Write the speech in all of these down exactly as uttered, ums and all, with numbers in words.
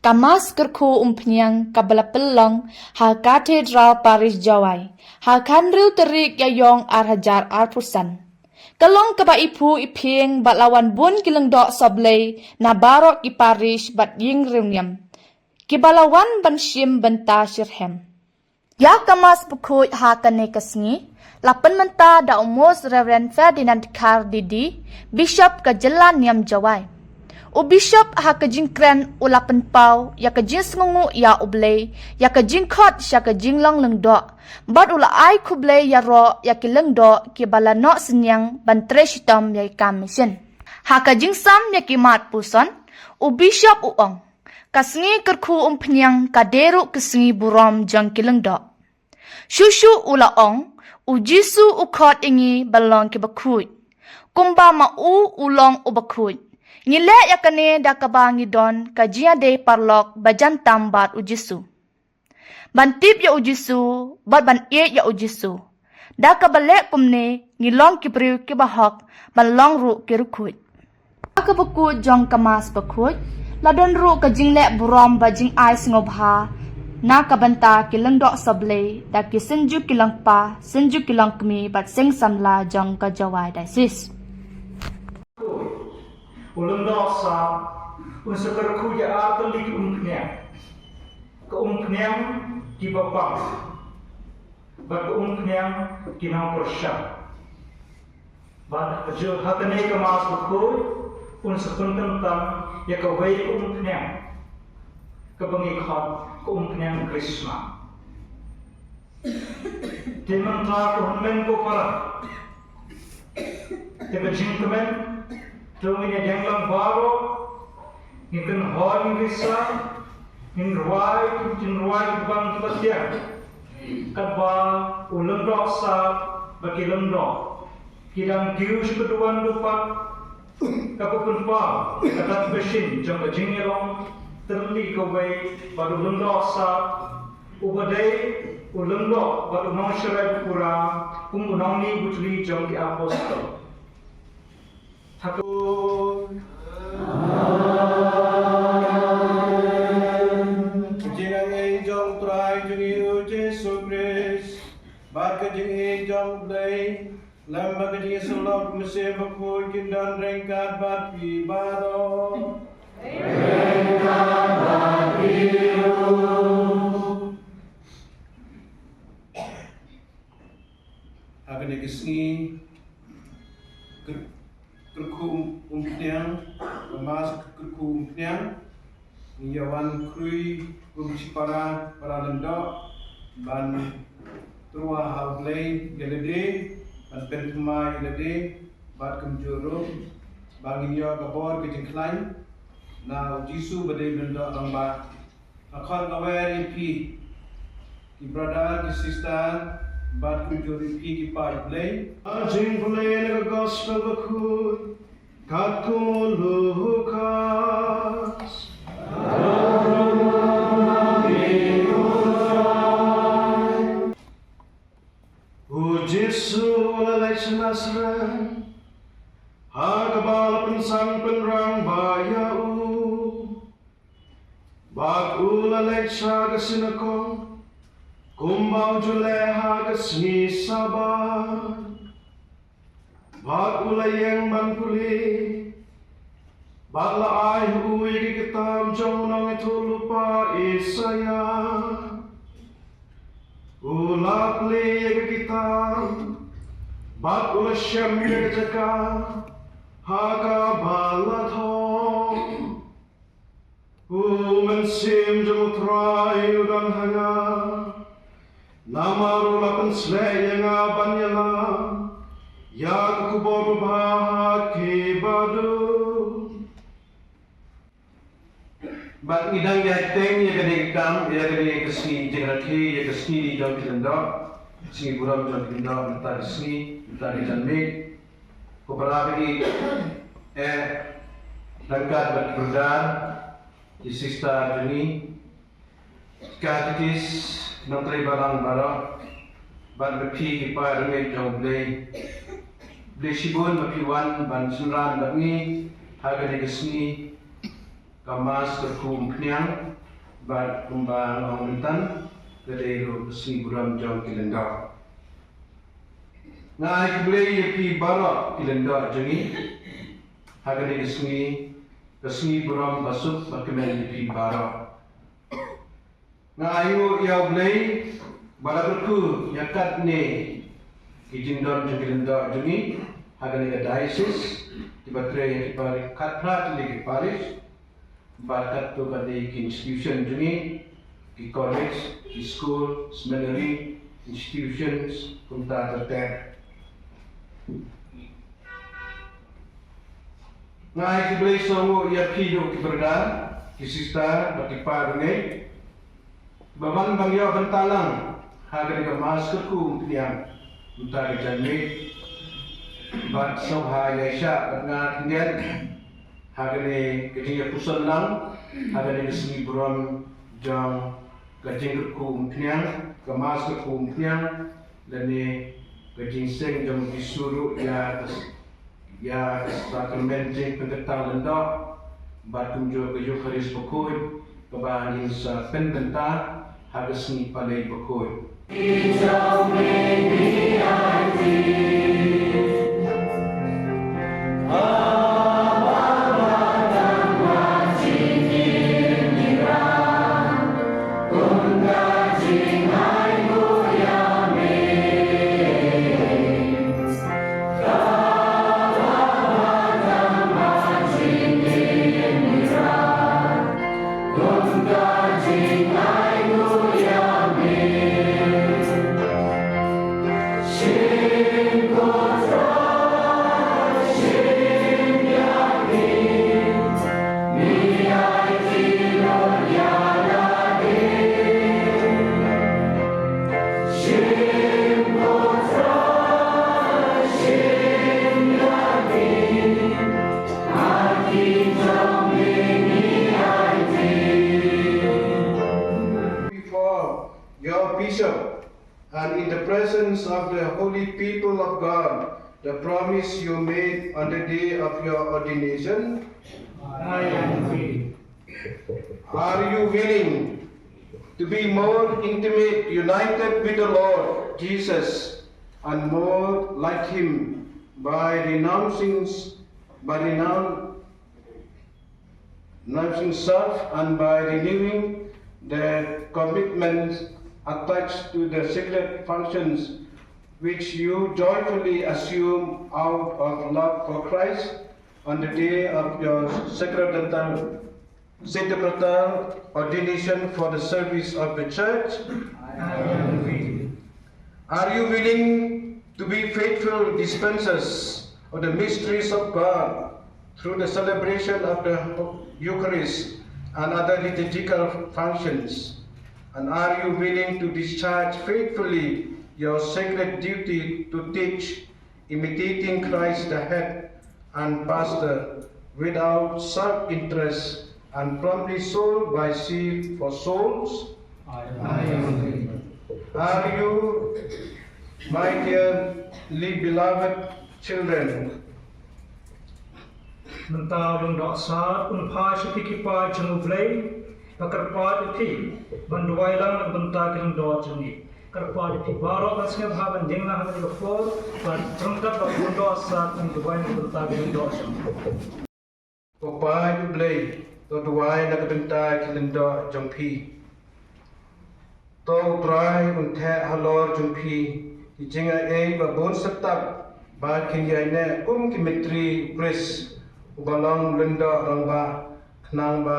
Ka Mass Kyrkhu Umphniang kaba la pynlong ha Cathedral Parish Jowai ha ka hynriew tarik Ïaïong ar hajar arphew san, ka long kaba iphuh iphieng bad la wan bun ki lyngdoh sohblei na baroh ki parish bad ïing riewniam kiba la wan ban shim bynta shitrhem. Ïa ka Mass bakhuid ha kane ka sngi la pynmynta da u Most Reverend Ferdinand Kar D D, Bishop ka jylla niam Jowai. U Bishop ha ka jingkren u la pynpaw ïa ka jingsngewnguh ïa U Blei ïa ka jingkhot sha ka jinglong lyngdoh, bad u la ai khublei ïaroh ïa ki lyngdoh kiba la noh synñiang ban trei shitom ïa ka mission. Ha ka jingsam ïa ki mat puson, u Bishop u ong, ka sngi Kyrkhu Umphniang ka dei ruh ka sngi burom jong ki lyngdoh. Shuh shuh u la ong, U Jisu u khot ïa ngi ban long kiba khuid, kumba ma u u long uba khuid. Ngi leh ïa kane da kaba ngi don ka jingïadei paralok ba jan tam bad U Jisu, ban tip ïa U Jisu bad ban ïeit ïa U Jisu. Da kaba leh kumne ngi long ki briew kiba hok, ban long ruh ki riewkhuid. Ha kaba kut jong ka Mass bakhuid la don ruh ka jingleh burom bad jingai sngewbha na ka bynta ki lyngdoh sohblei da ki synjuk ki longkpa, synjuk ki longkmie bad seng samla jong ka Jowai Diocese. U lyngdoh sap un sa kyrkhu ïa ar tylli ki umphniang. Ka umphniang kiba pang bad ka umphniang ki nongpyrshah. Bad ha kane ka Mass bakhuid un sa pynkyntang ïa kawei ka umphniang kaba ngi khot ka umphniang Krismas. Te mynta ko hynmen ko para, te ka jingkmen, to ngin ïa dang lang baroh, ngin kynhoi ngin risa, ngin rwai, ngin rwai bang kiba thiang. Katba u lyngdoh sap bad ki lyngdoh ki dang kiew sha ka duwan dupat, kaba pynpaw ïa ka dak bashin jong ka jingïalong tylli kawei bad u lyngdoh sap, uba dei u lyngdoh bad u nongsharai bapura kum u nongmihbutylli jong ki apostol. Thakur. Ka jingangnud jong u Trai jong ngi u Jisu Khrist bad ka jingïeit jong u Blei lem bad ka jingïasyllok u Mynsiem Bakhuid kin don ryngkat bad phi baroh. Ha kane ka sngi kyr-, kyrkhu umphniang, ka Mass kyrkhu umphniang, ngi ïa wan khrui kum shipara para lyngdoh ban tyrwa ha U Blei ïa lade, ban pynthymmai ïa lade bad kumjuh ruh ba ngin ïoh ka bor ka jingkhlaiñ na U Jisu ba dei u lyngdoh rangbah. Nga khot nga wer ïa phi ki brother ki sister bad kumjuh ïa phi ki paid Blei. Ka jingpule na ka Gospel Bakhuid katkum u Lukas. U Jisu u la leit sha Nasaret, ha kaba la pynsan pynrangbah ïa u. Bad u la leit sha ka sinagog, kumba u ju leh ha ka sngi Sabbath. Bad u la ïeng ban pule, bad la ai ha u ïa ki kitab jong u nongïathuhlypa Isaïah. U la plie ïa ka kitab, bad u la shem ïa ka jaka ha kaba la thoh. U Mynsiem jong u Trai u don ha nga, namar u la pynsleh ïa nga ban ïalam ïa ka khubor babha ha ki baduk. Bad ngi dang ïa teng ïa kane ka kam, ïa kane ka sngi jingrakhe, ïa ka sngi jong ki lyngdoh, sngi burom jong ki lyngdoh, mynta ka sngi, mynta ka janmiet. Ko para bangeit, eh, ryngkat bad ki brother, ki sister jong ngi, ki katekis, nongtrei balang baroh, bad bad phi ki para bangeit jong U Blei. Blei shibun ba phi wan ban synran bad ngi ha kane ka sngi. ka Mass Kyrkhu Umphniang, bad kumba nga ong mynta, ka dei ruh ka sngi burom jong ki lyngdoh. Nga ai khublei ïa phi baroh ki lyngdoh jong ngi ha kane ka sngi, ka sngi burom basuk bakmen ïa phi baroh. Nga ainguh ïa U Blei ba la kyrkhu ïa katne ki jingdon jong ki lyngdoh jong ngi ha kane ka diocese, kiba trei ïa ki parish, khatphra tylli ki parish, bad katto katne ki institution jong ngi, ki college, ki school, seminary, institutions, kumta ter ter. Nga ai khublei sngewnguh ïa phi ruh ki brother, ki sister, bad ki parents, ba wan ban ïoh bynta lang ha kane ka Mass Kyrkhu Umphniang mynta ka janmiet. Bad sngewbha ïaishah bad nga khyndiat ha kane ka jingïapuson lang ha kane ka sngi burom jong ka jingkyrkhu umphniang, ka Mass Kyrkhu Umphniang, lane ka jingseng jong u Jisu ruh ïa ka, ïa ka sakramen jingpynkynta lyngdoh, bad kumjuh ka Eukharist Bakhuid, kaba ngin sa pynbynta ha ka sngi Palei Bakhuid. Before your bishop and in the presence of the holy people of God, the promise you made on the day of your ordination? I am willing. Are you willing to be more intimate, united with the Lord Jesus, and more like Him by renouncing, by renoun-, renouncing self and by renewing the commitments attached to the sacred functions which you joyfully assume out of love for Christ on the day of your sacramental, sacramental ordination for the service of the church? I am willing. Are you willing to be faithful dispensers of the mysteries of God through the celebration of the Eucharist and other liturgical functions? And are you willing to discharge faithfully your sacred duty to teach, imitating Christ the head and pastor, without self-interest and promptly soul by zeal for souls? I am. Are you, my dearly beloved children, Mynta u lyngdoh sad un phai sha phi ki paid jong U Blei, ba kyrpad ïa phi ban duwai lang na ka bynta ki lyngdoh jong ngi. Kyrpad ïa phi baroh ban sngewbha ban ïeng lang ha kane ka por, bad ryngkat bad u lyngdoh sad un duwai na ka bynta ki lyngdoh jong ngi. Ko paid U Blei, to duwai na ka bynta ki lyngdoh jong phi. To U Trai un theh halor jong phi ki jingai ei ba bun step, ba kin ïaineh kum ki myntri U Khrist uba long u lyngdoh rangbah, khnang ba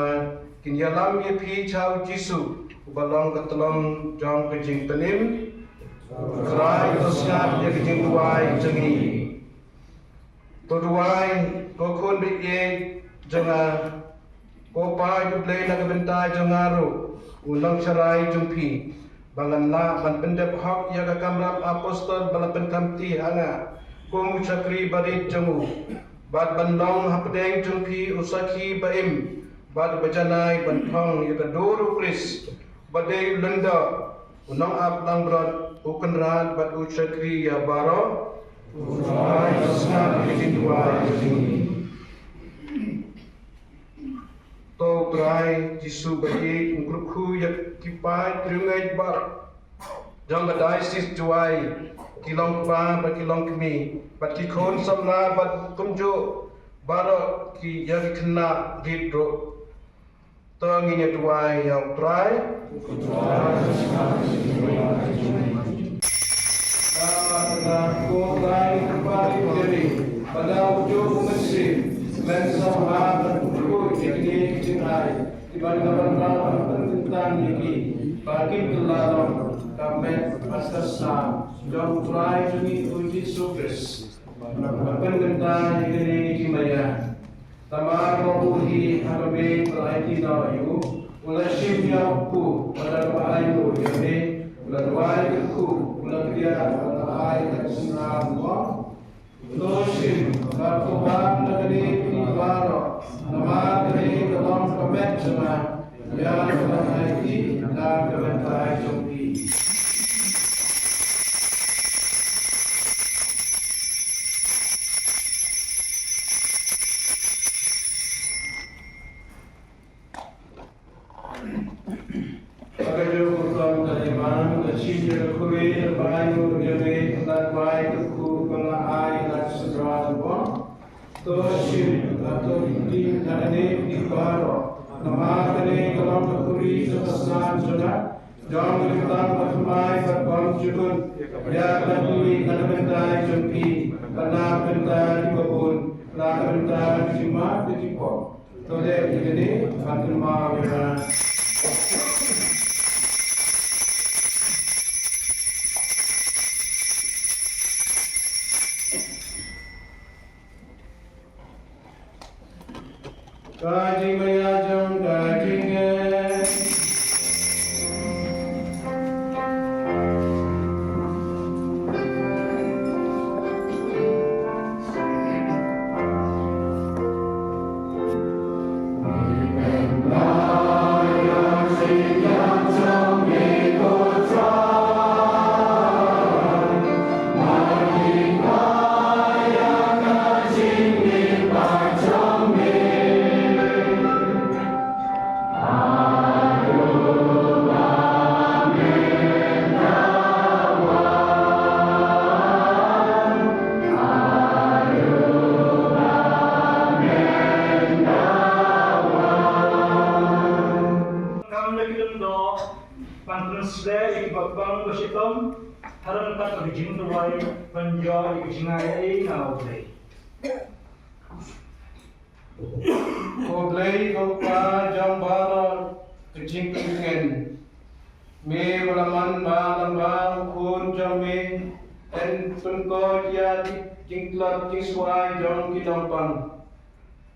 kin ïalam ïa phi sha U Jisu uba long ka tyllong jong ka jingpynim. U Trai to sngap ïa ka jingduwai jong ngi. To duwai, ko khun baieit jong nga, ko paid U Blei, na ka bynta jong nga ruh u nongsharai jong phi, ba ngan lah ban pyndep hok ïa ka kamram apostol ba la pynkhamti ha nga kum u shakri barit jong u, bad ban long hapdeng jong phi u sakhi ba im bad ba janai ban phong ïa ka dur U Khrist, ba dei u lyngdoh, u nongap langbrot, u kynrad bad u shakri ïa baroh. U Trai to sngap ïa ka jingduwai jong ngi. To Trai Jisu ba ïeit, un kyrkhu ïa ki paid riewngeit baroh jong ka Diocese Jowai, ki long kpa bad ki long kmie, bad ki khun samla bad kumjuh baroh ki, ïa ki khynnah rit ruh. To ngin ïa duwai ïa U Trai. Namar kata, ko Trai, Kpa jong ngi, ba da u juh u Mynsiem, men sngewbha ban kyrkhu ïa kine ki jingai, kiban ka ban rah ban pynkyntang ïa ki, ba kin kylla long ka met bad ka snam jong U Trai jong ngi U Jisu Khrist. Ban pynkyntang ïa kine ki maïa. Namar ba u hi ha ka miej ba la aiti noh ïa u, u la shim ïa u kpu, bad da kaba ai ruh ïa me, u la duwai kyrkhu, u la kdiah, bad u la ai ïa ka synran u ong: To shim bad to bam na kane phi baroh, namar kane ka long ka met jong nga, ïa kaba ngan aiti na ka bynta jong phi. Ba ka juh ka kyrtong ka la ïaman, la shim ïa ka khuri, la bai ruh ïa me, la duwai kyrkhu, bad la ai ïa ka synran u ong: To shim bad to ïohi na kane phi baroh, namar kane ka long ka khuri jong ka snam jong nga, jong ka lyntang bathymmai bad bymjukut, ïa kaba pynmih na ka bynta jong phi bad na ka bynta kiba bun, na ka bynta ki jingmut ki jingpop. To leh ïa kane ban kynmaw ïa nga. Ka jingmaïa jong ka jingngeit. Kam na ki lyngdoh ban pynsleh ïa kiba pang ba shitom, ha ryngkat ka jingduwai ban ïoh ïa ka jingaiei na U Blei. Ko Blei ko Kpa jong baroh ka jingpyntngen, me ba la man ba la ba u Khun jong me, yn pynkoit ïa ki jingtlot jingswai jong ki nongpang.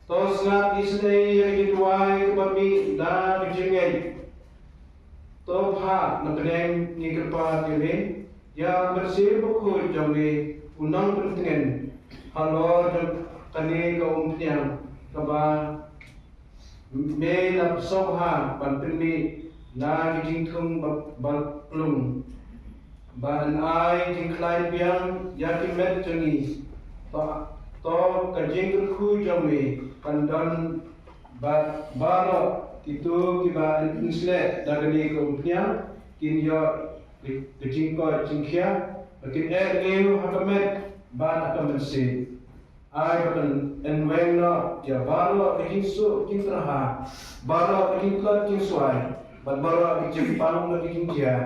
To sngap isynei ïa ka jingduwai kaba mih da ka jingngeit. To phah na bneng, ngi kyrpad ïa me, ïa U Mynsiem Bakhuid jong me, u nongpyntngen halor jong kane ka umphniang kaba me la sngewbha ban pynmih na ki jingthung ba, ba plung, ban ai jingkhlaiñ biang ïa ki met jong ngi. To, to ka jingkyrkhu jong me kan don bad baroh kito kiba yn sleh da kane ka umphniang kin ïoh ka jingkoit jingkhiah, ba kin eh lyngngoh ha ka met bad ha ka mynsiem. Ai ba kan yn weng noh ïa baroh ka jingsuk jingtrah, baroh ka jingtlot jingswai, bad baroh ka jingpang bad ka jingjia.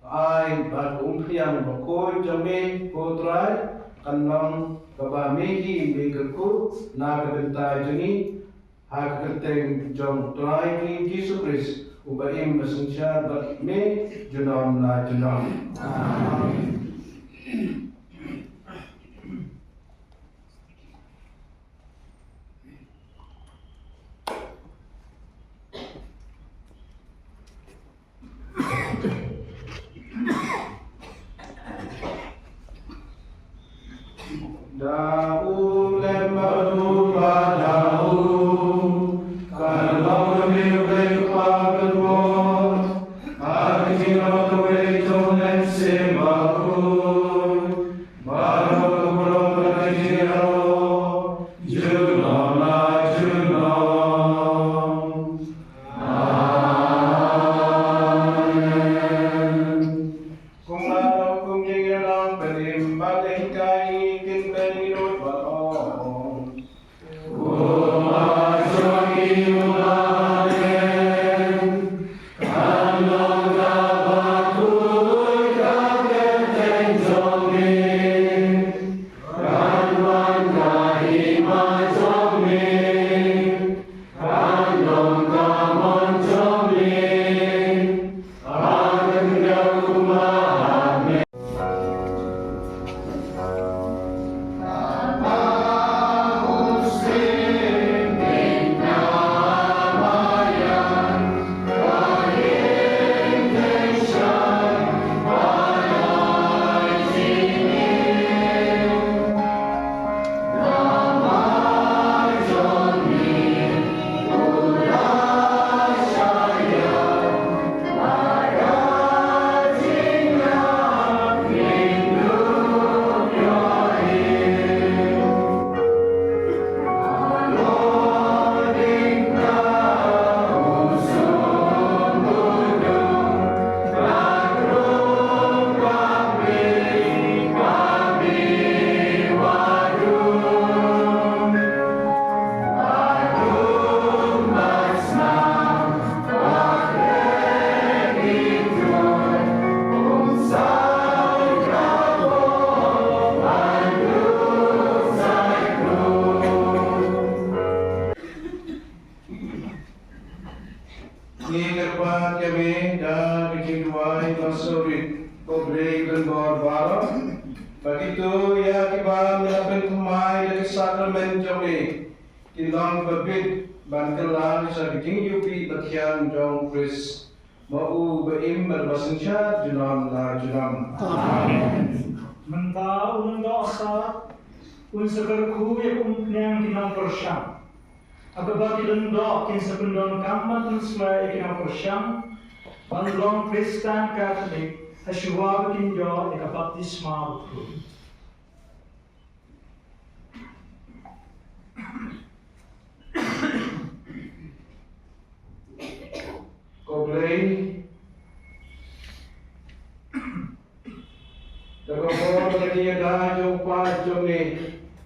Ai ba ka umphniang bakhuid jong me ko Trai kan long kaba me hi me kyrkhu na ka bynta jong ngi, ha ka kyrteng jong U Trai ngi Jisu Khrist, uba im ba synshar bad me junom la junom. Amen. Da u lem bad u ba da u, kan long da me u Blei Kpa ba bor, ha ka jinglong kawei jong u Mynsiem Bakhuid. Ba ïa me da ka jingduwai ba suri, ko Blei ka don bor baroh. Ba kito ïa kiba me la pynthymmai da ki sakramen jong me, kin long ba bit ban kylla sha ka jingïohi ba thiang jong Khrist. Ma u ba im bad ba synshar junom la junom. Amen. Mynta u lyngdoh sap un sa kyrkhu ïa ka umphniang ki nongpyrshang. Haba ki lyngdoh kin sa pyndonkam ban pynsleh ïa ki nongpyrshang ban long Khristan Katholik, ha shuwa ba kin ïoh ïa ka baptisma bakhuid. Ko Blei, da ka bor ka jingïada jong u Kpa jong me,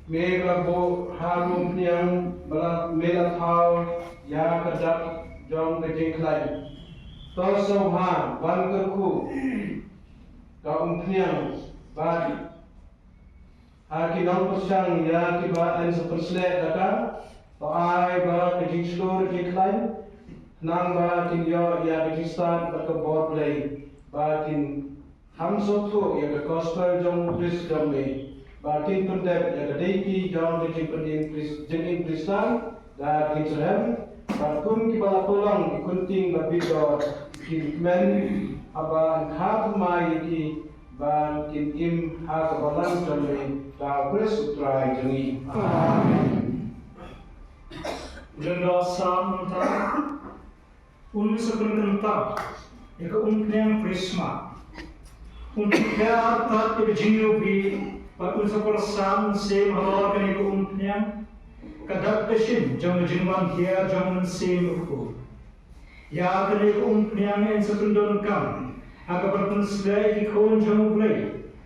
me ba buh ha ka umphniang ba la, me la thaw ïa ka dak jong ka jingkhlaiñ. To sngewbha ban kyrkhu ka umphniang bad ha ki nongpyrshang ïa kiba yn sa pynsleh da ka, to ai ba ka jingshlur jingkhlaiñ, khnang ba kin ïoh ïa ka jingstad bad ka bor Blei, ba kin kham sngewthuh ïa ka gospel jong u Khrist jong me, ba kin pyndep ïa ka dei ki jong ka jingpynim Khrist, jingim Khristan, da ka jingsyrhem, bad kum kiba la pynlong ki khun ktien ba bit dor, kin kmen, haba yn kha thymmai ïa ki, ba kin im ha ka balang jong me, da u Khrist u Trai jong ngi. Amen. Lyngdoh sap mynta, un sa pynkyntang ïa ka umphniang Khrismas. Un pynkyntang artat ïa ka jingïohi, bad un sa pyrshang mynsiem halor kane ka umphniang, ka dak ka shin jong ka jingwan hiar jong u Mynsiem Bakhuid. Ïa kane ka umphniang yn sa pyndonkam ha ka ban pynsleh ïa ki khun jong U Blei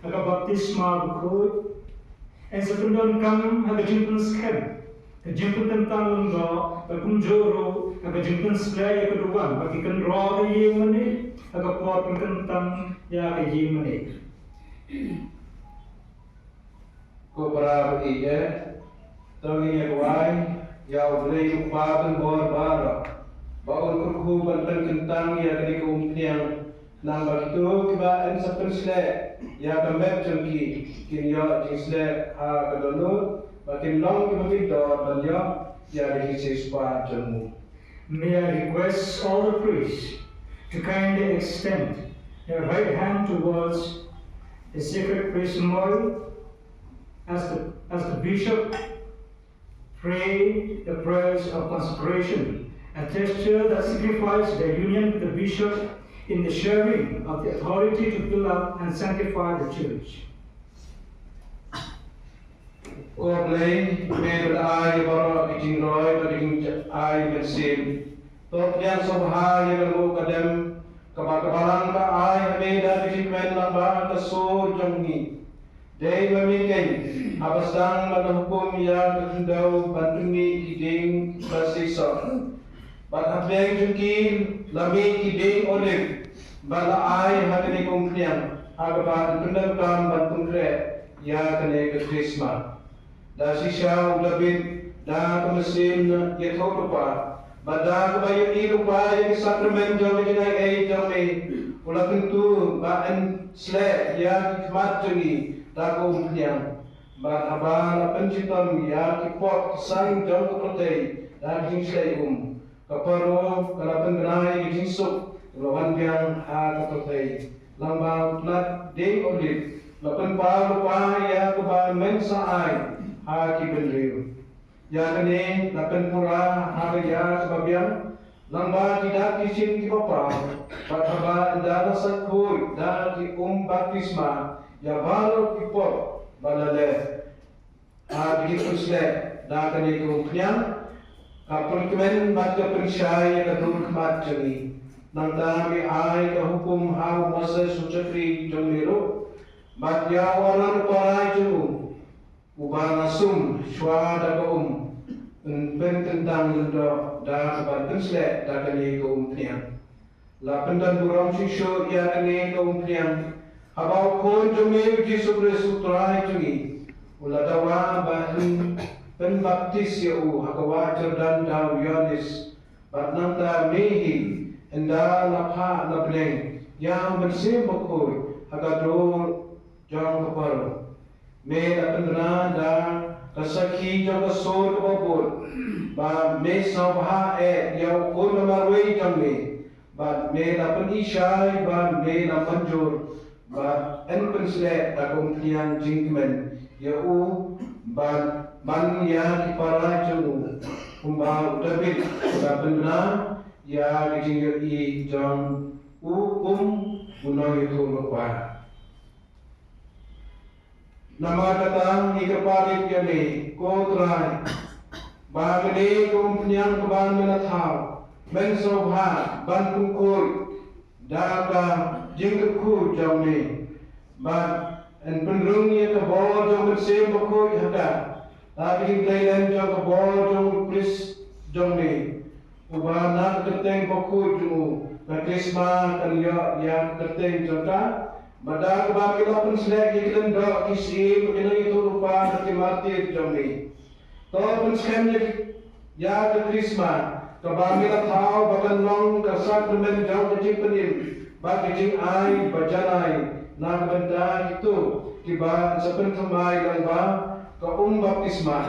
ha ka baptisma bakhuid. Yn sa pyndonkam ha ka jingpynskhem, ka jingpynkyntang lyngdoh, bad kumjuh ruh ha ka jingpynsleh ïa ka duwan bad ki kynroh ka ïingmane ha ka por pynkyntang ïa ka ïingmane. Ko para baieit, to ngin ïa duwai ïa U Blei U Kpa ba don bor baroh, ba un kyrkhu ban pynkyntang ïa kane ka umphniang, khnang ba kito kiba yn sa pynsleh ïa ka met jong ki, kin ïoh jingsleh ha ka dohnud, ba kin long kiba bit dor ban ïoh ïa ka jingsiewspah jong u. May I request all the priests to kindly extend their right hand towards the sacred priesthood as the, as the bishop pray the prayers of consecration, a gesture that signifies their union with the bishop in the sharing of the authority to build up and sanctify the church. Ko Blei, me ba la ai ïa baroh ki jingroi bad ki jingai mynsiem. To pdiang sngewbha ïa ka nguh ka dem kaba ka balang ka ai ha me da ka jingkmen lyngba ka sur jong ngi. Dei ma me keiñ haba sdang ban hukum ïa ka khyndew ban pynmih ki dieng ba seisoh. Bad hapdeng jong ki la mih ki dieng olib ba la ai ha kane ka umphniang ha kaba yn pyndonkam ban pynkhreh ïa kane ka Khrismas. Da shisha u Dabid da ka mynsiem ïathuhlypa, bad da kaba ïohi lypa ïa ki sakramen jong ka jingaiei jong me, u la kyntu ba yn sleh ïa ki khmat jong ngi da ka umphniang. Bad haba la pynshitom ïa ki pop ki sang jong ka pyrthei da ka jingshlei um, ka Paro ka la pynbna ïa ka jingsuk kaba la wan biang ha ka pyrthei. Lyngba u tnat dieng olib la pynpaw lypa ïa kaba men sa ai ha ki bynriew. Ïa kane la pynpura ha ka ïa kaba biang lyngba ki dak ki shin kiba paw, bad haba ynda la satkhuid da ki um baptisma ïa baroh ki pop ba la leh. Ha ka jingpynsleh da kane ka umphniang, ka pynkmen bad ka pynshai ïa ka dur khmat jong ngi. Nangta me ai ka hukum ha u Moses u shakri jong me ruh, bad ïa u Aaron u para jong u, uba nga sum shuwa da ka um, yn pynkyntang lyngdoh da ka ban pynsleh da kane ka umphniang. La pyndon burom shuh shuh ïa kane ka umphniang haba u Khun jong me u Jisu Khrist u Trai jong ngi u la dawa ba yn pynbaptis ïa u ha ka wah Jordan da u Ïoannis, bad nangta me hi Ynda la phah na bneng ïa u Mynsiem Bakhuid ha ka dur jong ka Paro, me la pynbna da ka sakhi jong ka sur kaba bud ba me sngewbha eh ïa u khun ba marwei jong me, bad me la pynishai ba me la mynjur bad yn pynsleh da ka umphniang jingkmen ïa u bad man ïa ki para jong u, kumba u David u la pynbna ïa ka jingïohi jong u kum u nongïathuhlypa. Namar kata ngi kyrpad ïa me, ko Trai, ba kane ka umphniang kaba me la thaw, men sngewbha ban pynkhuid da ka jingkyrkhu jong me, bad yn pynrung ïa ka bor jong u Mynsiem Bakhuid ha ka, da ka jingtrei lem jong ka bor jong u Khrist jong me, uba na ka kyrteng bakhuid jong u ka krisma kan ïoh ïa ka kyrteng jong ka, bad da kaba ki la pynsleh ïa ki lyngdoh ki syiem, ki nongïathuhlypa bad ki martir jong me. To pynskhem ïa, ïa ka krisma kaba me la thaw ba kan long ka sakramen jong ka jingpynim bad ka jingai ba jan ai na ka bynta kito kiba sa pynthymmai lyngba ka um baptisma.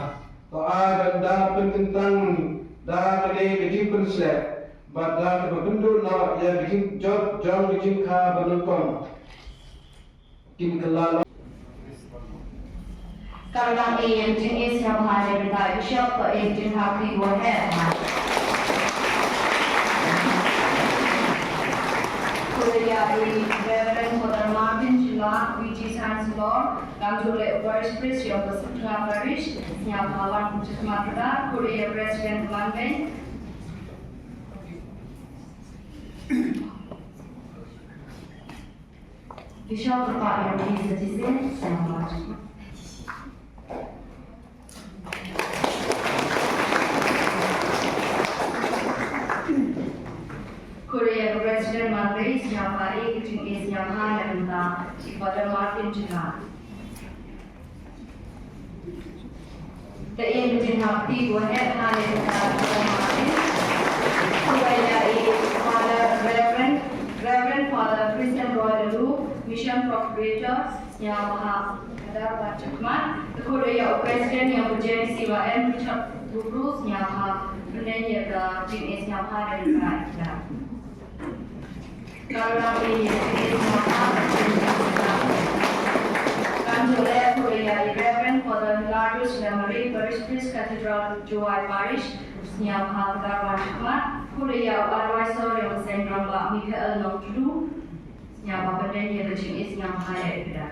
To ai ba da pynkyntang da kane ka jingpynsleh bad da kaba pynduh noh ïa ka jingjot jong ka jingkha ba nyngkong. Kin kylla. Ka rukom ïa ka jingïaseng bha na ka bynta u Bishop, to ïa ka jingthap kti kaba heh. Khublei ïa i Reverend Father Martin Shylla, V G Chancellor, Kam ju leh u Parish Priest ïa ka Sutnga Parish, sñiawbha wan kum chi khmat kata, khublei ïa President Manbei. Bishop kyrpad ïa u Mister Jising, sñiawbha. Khublei ïa ka President Manbei, sñiawbha ïa ka jingïaseng bha na ka bynta i Father Martin Shylla. Te in ka jingthap kti kaba heh ha i Father Martin. Khublei ïa i Father Reverend, Reverend Father Christian Roy Laloo, Mission Procurator, sñiawbha ha ka dar ban cha khmat. Te khublei ïa u President ïa u J C Y M, Richard Tukroo, sñiawbha. Pynlong ïa ka jingïaseng bha na ka bynta i Father. Ka rukom ïa ka jingïaseng bha. Kan ju leh khublei ïa i Reverend Father Hilarius Lamare, Parish Priest, Cathedral Jowai Parish, sñiawbha ha ka dar ban cha khmat. Khublei ïa u Advisor ïa u Seng Rangbah Michael Nongtdu, sñiawbha pynlong ïa ka jingïaseng bha ïa i Father.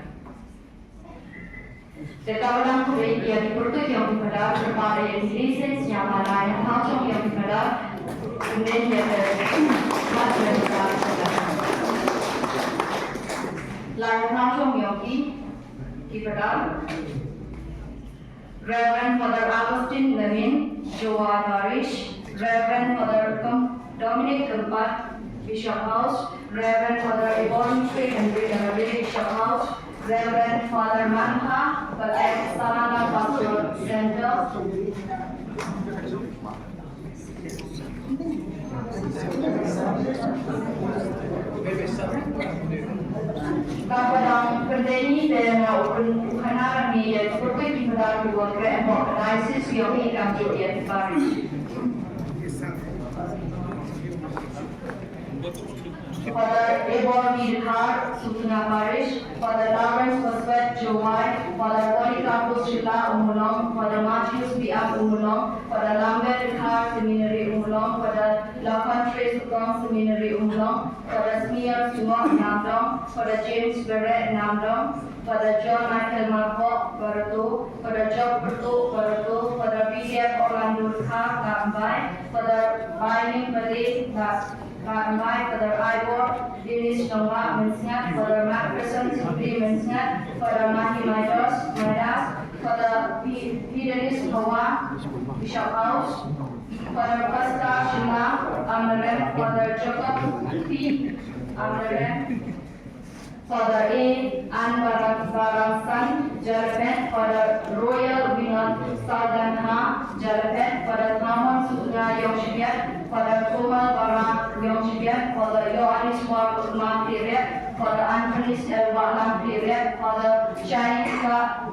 Te kaba dang khublei ïa ki pyrtuit ïa ki Phadar, kyrpad ïa ki Deacon, sñiawbha lai na thaw chong ïa ki Phadar. Khublei ïa ki Phadar. Lai na thaw chong ïa ki, ki Phadar. Reverend Father Augustine Lamin, Jowai Parish. Reverend Father Kum-, Dominic Kempat, Bishop House. Reverend Father Yvonne K. Henry Lamare, Bishop House. Reverend Father Mantha Patel, Salana Pastoral Center. Kaba dang pyndengi te na u pyn-, u khana rangi ïa ki pyrtuit ki Phadar kiba kren bok diocese ïa ki kam jong ïa ki parish. Father Ebor D. Dkhar, Sutnga Parish, Father Lawrence Paswet, Jowai, Father Polycarpus Shylla, Ummulong, Father Matthews B. Ang, Ummulong, Father Lambert Dkhar, Seminary, Ummulong, Father Lakhon Treskong, Seminary, Ummulong, Father Smear Sungok, Namdong, Father James Beret, Namdong, Father John Michael Marbok, Barato, Father Job Pertuk, Barato, Father William Orlando Dkhar, Gambhaei, Father Baining Pate, Ga-, Gambhaei, Father Ivor Dennis Nongwah, Mynsngat, Father Macpherson Sutri, Mynsngat, Father Mahi Maidos, Maidas, Father Fi-, Fidelis Noah, Bishop House, Father Pascal Shylla, Amlarem, Father Jacob P. Amlarem, Father A. Anbarasan Jalapet, Father Royal Vinod Saldanha Jalapet, Father Thamon Sukna Yongshibet, Father Komal Bara Yongshibet, Father Yohanis Mark Utma Piret, Father Anthony Elba Lam Piret, Father Shaika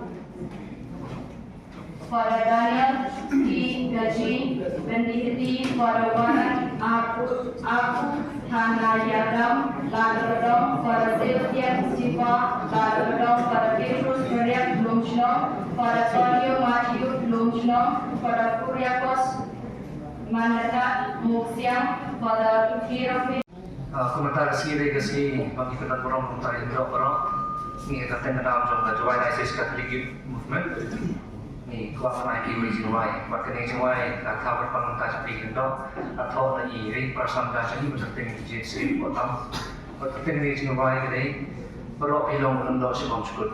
Father Daniel T. Gaji, Bendikiti, Father Warren Aku, Aku Hana Yadam, Ladrodong, Father Sebastian Sipa, Ladrodong, Father Petrus Meriak, Lumchnong, Father Tonio Matthew, Lumchnong, Father Kuriakos Manata, Muksiang, Father Tukirofi. Ah, kumta ka sngi dei ka sngi ba ngi kyndat burom kumta ïa u Blei baroh. Ngi ka teng ka dam jong ka Jowai Diocese Catholic Youth Movement. Ngi kwah ban ai ki wei jingwai. Bad kane jingwai ka kha bad pang kumta jong ki kyndong. Ka thoh na i Ri Prasam da jong ngi bad ka teng ka jingwai bad ka teng ka jingwai ka dei. Baroh phi long ban ym doh shibun shkut.